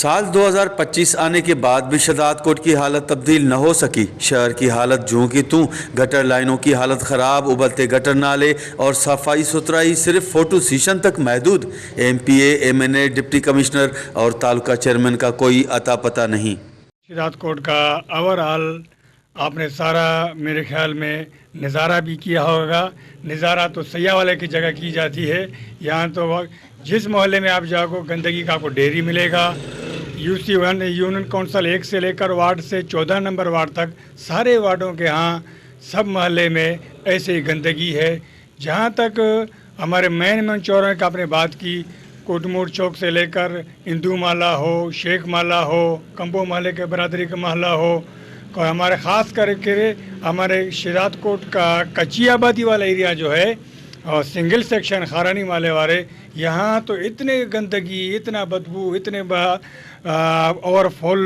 साल 2025 आने के बाद भी शहदादकोट की हालत तब्दील न हो सकी। शहर की हालत ज्यों की तूं, गटर लाइनों की हालत ख़राब, उबलते गटर नाले और सफाई सुथराई सिर्फ फोटो सेशन तक महदूद। MPA, MNA, deputy commissioner और तालुका चेयरमैन का कोई अता पता नहीं। शहदादकोट का ओवरऑल आपने सारा मेरे ख्याल में नज़ारा भी किया होगा। नज़ारा तो सयाह वाले की जगह की जाती है, यहाँ तो जिस मोहल्ले में आप जाओगे, गंदगी का आपको ढेरी मिलेगा। यूसी 1, यूनियन काउंसिल 1 से लेकर वार्ड से 14 नंबर वार्ड तक, सारे वार्डों के यहाँ सब मोहल्ले में ऐसे ही गंदगी है। जहाँ तक हमारे मेन मेन चौराहे का आपने बात की, कोटमोड़ चौक से लेकर हिंदू मोहल्ला हो, शेख मोहल्ला हो, कम्बो मोहल्ले के बरादरी का मोहल्ला हो और हमारे ख़ास करके हमारे शहदादकोट का कच्ची आबादी वाला एरिया जो है और सिंगल सेक्शन खारानी वाले वाले, यहाँ तो इतने गंदगी, इतना बदबू, इतने ओवरफुल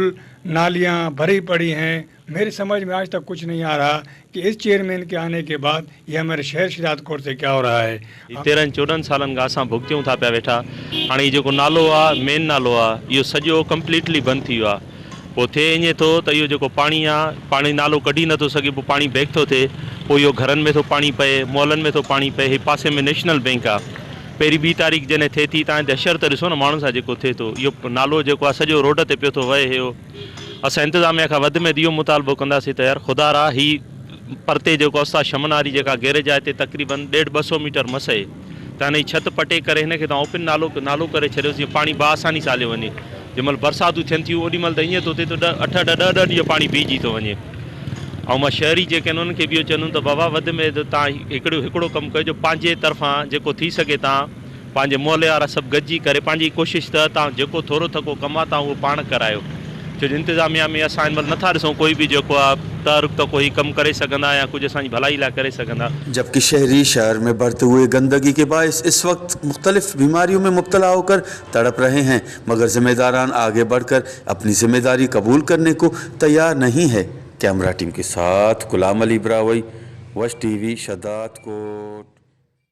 नालियाँ भरी पड़ी हैं। मेरी समझ में आज तक कुछ नहीं आ रहा कि इस चेयरमैन के आने के बाद ये हमारे शहर शहदादकोट से क्या हो रहा है। 13-14 सालनि खां असां भुगतियूं था पिया वेठा। हाणे हीउ जेको नालो आहे, मेन नालो आहे, इहो सॼो कंप्लीटली बंदि थी वियो आहे। पोइ थिए ईअं थो त इहो जेको पाणी आहे, पाणी नालो कढी नथो सघे, पोइ पाणी बैक थो थिए, पोइ इहो घरनि में थो पाणी पए, मोहलनि में थो पाणी पए। ही पासे में नेशनल बैंक आहे। पहिरीं ॿी तारीख़ जॾहिं थिए थी, तव्हां हिते हशर त ॾिसो न माण्हुनि सां जेको थिए थो। इहो नालो जेको आहे, सॼो रोड ते पियो थो वहे। इहो असां इंतिज़ामिया खां वधि में वधि इहो मुतालबो कंदासीं त यार, ख़ुदा रा, ही परते जेको उस्ताद शमन वारी जेका गैरेज आहे, हिते तक़रीबन 150-200 मीटर मस आहे, त हिन जी छत पटे करे हिन खे तव्हां ओपन नालो नालो करे छॾियो, जीअं पाणी बाआसानी सां हलियो वञे। जंहिं महिल बरसातूं थियनि थियूं, ओॾी महिल त ईअं थो थिए त 10, 8 8, 10 10 ॾींहं पाणी बीहिजी थो वञे। ऐं मां शहरी जेके आहिनि, उन्हनि खे बि इहो चवंदुमि त बाबा, वधि में वधि तव्हां हिकिड़ो हिकिड़ो कमु कयो, जो पंहिंजे तरफ़ां जेको थी सघे, तव्हां पंहिंजे मोहल्ले वारा सभु गॾिजी करे पंहिंजी कोशिश त तव्हां जेको थोरो थको कमु आहे, तव्हां उहो पाण करायो, छो जो इंतिज़ामिया में असां हिन महिल नथा ॾिसूं कोई बि जेको आहे तहरुक त कोई कमु करे सघंदा या कुझु असांजी भलाई लाइ करे सघंदा। जबकि शहरी शहर में बढ़ते हुए गंदगी के बायस इस वक्त मुख्तलिफ बीमारियों में मुब्तला होकर तड़प रहे हैं, मगर ज़िम्मेदारान आगे बढ़कर अपनी जिम्मेदारी कबूल करने को तैयार नहीं है। कैमरा टीम के साथ गुलाम अली ब्रावई, वश टीवी, शहदादकोट।